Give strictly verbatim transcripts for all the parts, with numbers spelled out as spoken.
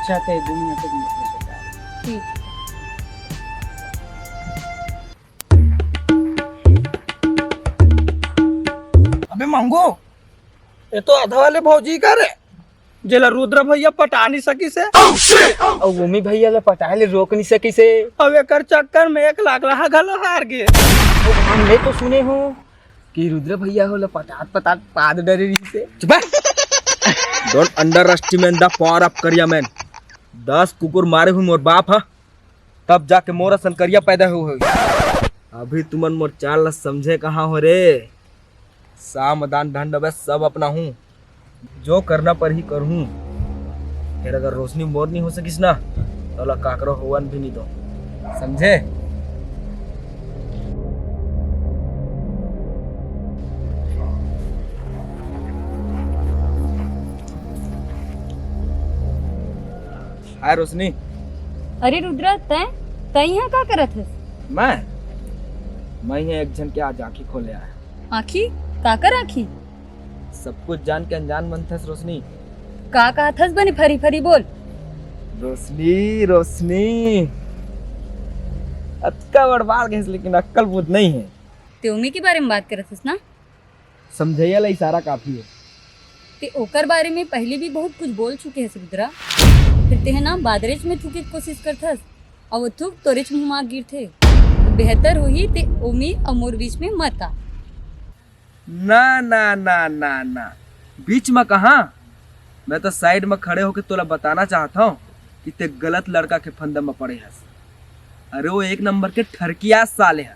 अच्छा, ते दू मिनट, एक मिनट में बता। ठीक। अबे मंगू, ये तो आधा वाले भौजी का रे, जेला रुद्र भैया पटा नहीं सकिस हे। अउ ओमी भैया ला पटाए ले रोक नहीं सकिस हे। अब एकर चक्कर में एक लाख ला घलो हार गे। अउ मैं तो सुने हूँ कि रुद्र भैया हो ला पटात पटात पाद डरे रहिस हे। चुप। Don't underestimate the power of करिया मैन। दस कुकुर मारे हूँ मोर बाप हा, तब जाके मोर असन करिया पैदा हो होई। अभी तुमन मोर चाल ला समझे कहाँ हो रे? सावधान ढंड बस, सब अपना हूँ, जो करना परही करहूँ। फिर अगर रोशनी मोर नहीं हो सकिस ना, तो ला काकरो होवन भी नहीं दो, समझे? हाय रोशनी। अरे रुद्रा, तैं तैं यहाँ का करत हस? मैं मैं यहाँ एक झन के आज आँखी खोले आया। आँखी? काकर आँखी? सब कुछ जान के अनजान बनथस रोशनी। का कहत हस बने फरी फरी बोल। रोशनी, रोशनी, अतका बड़ बाढ़ गइस लेकिन अक्कल बुध नहीं है। ते ओमी के बारे में बात करत हस ना? समझइया ला इशारा काफी है। ते ओकर बारे में पहले भी बहुत कुछ बोल चुके हस रुद्रा, फिर तेह ना बादरेच में थूके के कोशिश करथस, अउ वो थूक तोरेच मुंह मा गिरथे। बेहतर होही ते ओमी अउ मोर बीच में मत आ। ना ना ना ना ना, बीच में कहाँ? मैं तो साइड में खड़े होके तोला बताना चाहत हूँ कि ते गलत लड़का के फंदा में पड़े हस। अरे वो एक नंबर के ठरकिया साले ह,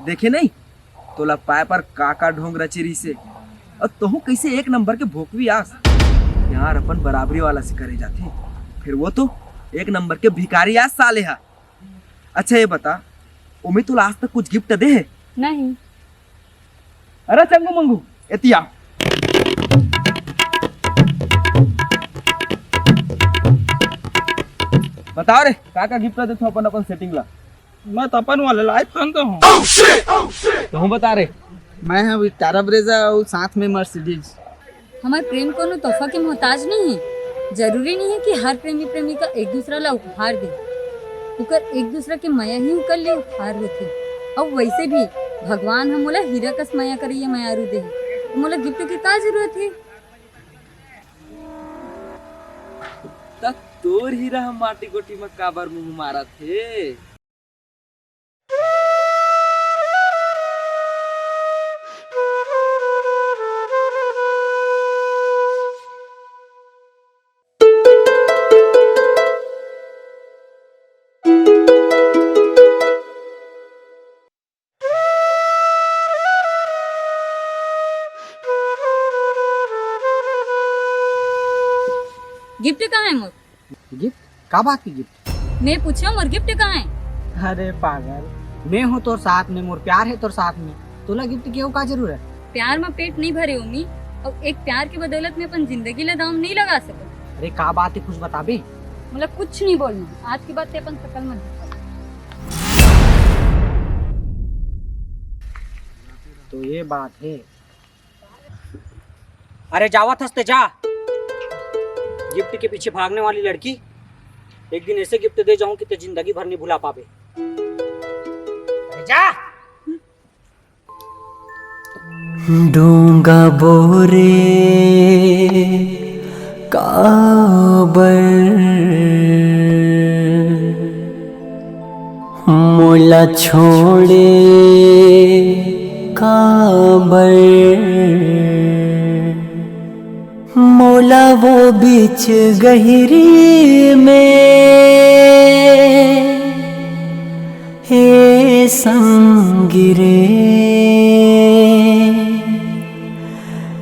देखे नहीं तोला पाए पर का का ढोंग रचे रहिसे। अउ तोहू कैसे एक नंबर के भोकवी आस। प्यार अपन बराबरी वाला से करे जाथे, फिर वो तो एक नंबर के भिखारी आस साले ह। अच्छा ये बता, ओमी तोला आज तक कुछ गिफ्ट दे हे? नहीं। अरे चंगू मंगू, एती आ। बताओ रे, का का गिफ्ट देथो अपन अपन सेटिंग ला? मैं तो अपन वाले ला iPhone तो हूँ। तहूँ बता रे। मैं हूँ विक्टारा ब्रेजा और साथ में मर्सिडीज। हमार प्रेम कोनो तोहफा के मोहताज नहीं है। जरूरी नहीं है कि हर प्रेमी प्रेमिका एक दूसरा ला उपहार दे, उकर एक दूसरा के मया ही उकर लिए उपहार होथे। अउ वैसे भी भगवान ह मोला हीरा कस मया करइया मयारू दे हे, तो मोला गिफ्ट के का जरूरत है? त तोर हीरा ह माटी गोटी म काबर मुंह मारत हे? गिफ्ट कहाँ है मोर? गिफ्ट? का बात की गिफ्ट? मैं पूछा मोर गिफ्ट कहाँ है? अरे पागल, मैं हूँ तोर साथ में, मोर प्यार है तोर साथ में, तोला गिफ्ट के का जरूरत? प्यार में पेट नहीं भरे ओमी, और एक प्यार के बदौलत में अपन जिंदगी ला दाम नहीं लगा सकत। अरे का बात है, कुछ बताबे? मतलब कुछ नहीं बोलना, आज के बाद ते अपन शकल मत दिखा। तो ये बात है। अरे जावत हस ते जा। गिफ्ट के पीछे भागने वाली लड़की, एक दिन ऐसे गिफ्ट दे जाऊं कि ते जिंदगी भर नहीं भुला पाबे। अरे जा। डोंगा बोरे काबर मोला छोड़े काबर, मोला वो बीच गहिरी में, हे संगी रे,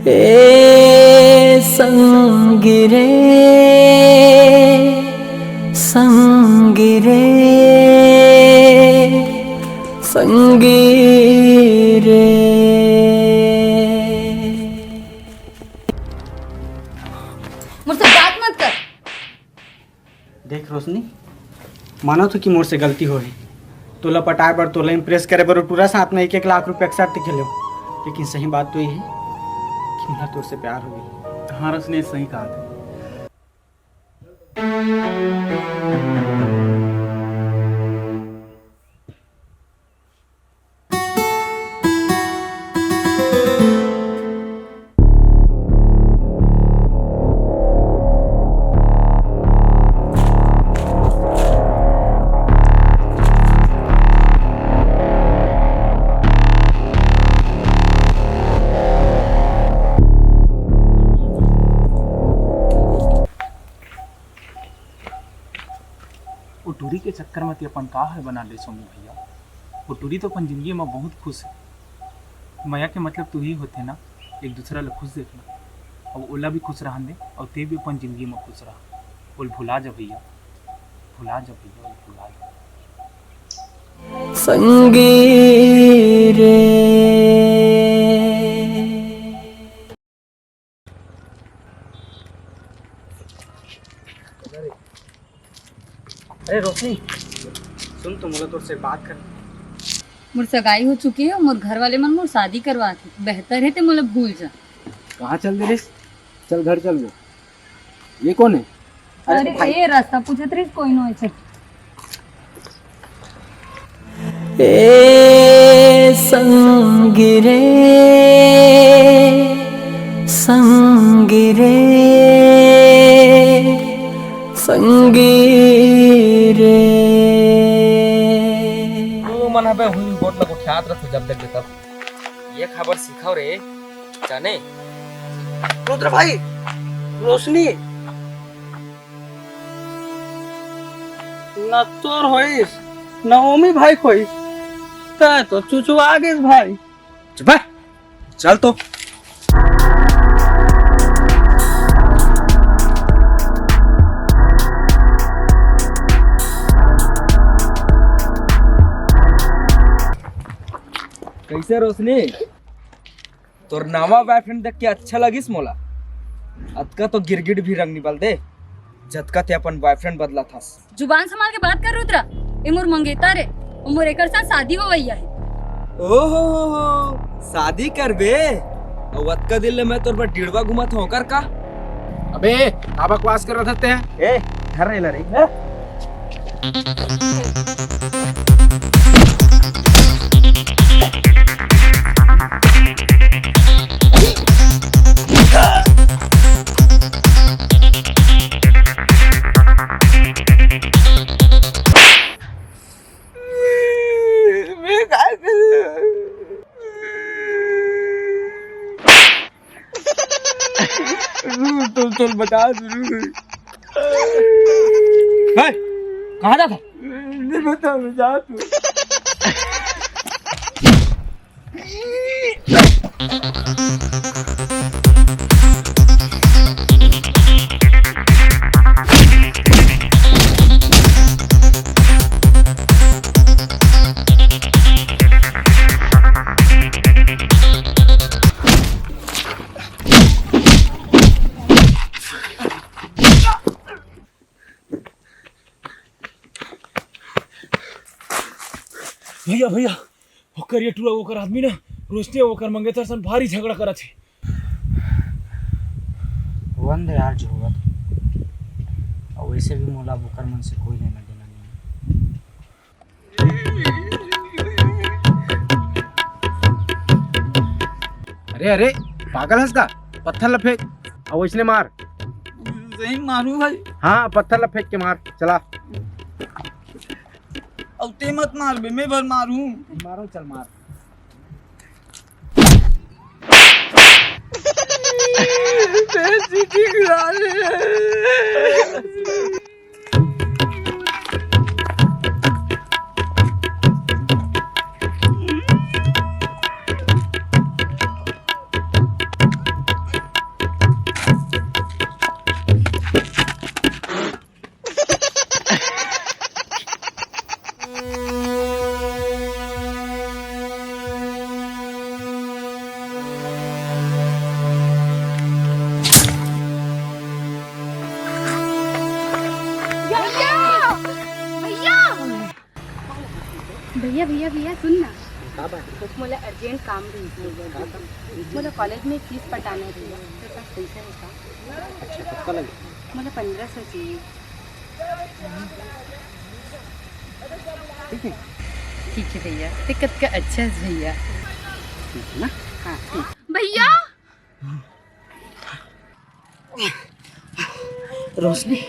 ए संगी रे, संगी रे, संगी रे। मोर से बात मत कर। देख रोशनी, मानत हूँ कि मोर से गलती होहे। तोला पटाए बर, तोला इम्प्रेस करे बर, टूरा साथ में एक एक लाख रुपया के शर्त खेले, लेकिन सही बात तो ये है कि मोला तोर से प्यार हो गई। हाँ रोशनी, सही कहा था। ओ टूरी के चक्कर में ते अपन का हाल बना ले सोमी भैया। ओ टूरी तो अपन जिंदगी में बहुत खुश है। मया के मतलब तू ही होथे ना, एक दूसरा ला खुश देखना। अब ओला भी खुश रहन दे और ते भी अपन जिंदगी में खुश रह। ओल भुला जा भैया, भुला जा भैया, ओल भुला जा। संगी रे। अरे रोशनी, सुन तो, मोला तोर से बात कर। मोर सगाई हो चुके हे, मोर घर वाले मन मोर शादी करवात हे। बेहतर हे ते मोला भूल जा। कहाँ चल दे रे? चल घर चल गो। ये कौन है? अरे, अरे भाई। ए, रास्ता पूछत रहिस, कोई नो ऐसे। ए संगी रे, संगी रे, संगी रे। तू मन हबे हुई गोठ ला गोठियात रह, तू जब देख ले तब। ये खबर सिखाओ रे, जाने। रुद्र भाई, रोशनी। ना तोर होइस, ना ओमी भाई खोइस, तै तो चुचुआ गेस भाई। चुप है, चल तो। कैसे रोशनी? तोर नवा बॉयफ्रेंड देख के अच्छा लगिस मोला। अतका तो गिरगिट भी रंग निबल दे, जतका ते अपन बॉयफ्रेंड बदलत हस। जुबान संभाल के बात कर रुद्रा, ए मोर मंगेतर ए, अउ मोर एकर साथ शादी होवइया हे। ओहो हो हो, शादी करबे? अउ अतका दिन ले मैं तोर बर डिड़वा घूमत हूँ, ओकर का? अबे, का बकवास कर रहा था ते? ए, घर नहीं ला रही। मैं काय करूं? तू तो चल बता, तू। हे, कहाँ जाता? नहीं बता, मैं जा तू। भैया, भैया, ओकर ये टूरा, ओकर आदमी ना, रोशनी अउ ओकर मंगेतर सन भारी झगड़ा करत हे। होवन दे यार, जो होवत हे। अउ वैसे भी मोला अब ओकर मन से कोई लेना देना नहीं हे। अरे, अरे, पागल हस का? पत्थर ला फेंक, अउ वैसने मार। सही मारू भाई। हाँ, पत्थर ला फेंक के मार, चला। अउ ते मत मार बे, मैं भर मारू। मारो, चल मार। भैया, भैया, भैया, सुन ना। का बात हे? मोला urgent काम रहिस। का काम? मोला college में fees पटाना हे भैया, तेरे पास पैसा हे का? अच्छा, कतका लगे? मोला पन्द्रह सौ चाहिए। ठीक हे। ठीक हे भैया, ते कतका अच्छा हे भैया। ठीक हे ना? हाँ, ठीक। भैया! रोशनी,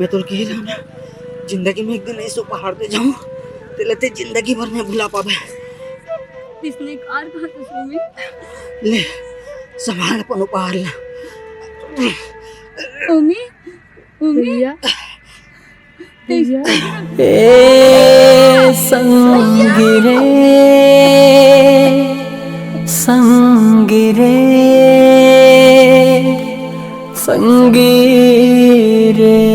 मैं तोर कहे रहा ना, जिंदगी में एक दिन ऐसो पहाड़ दे जाऊं, तेला ते जिंदगी भर नइ भुला पाबे। इसने एक आर कहा था, सुमित। ले, संभाल अपन उपहार ला। उमी, उमी। भैया। ए संगी रे, संगी रे, संगी रे।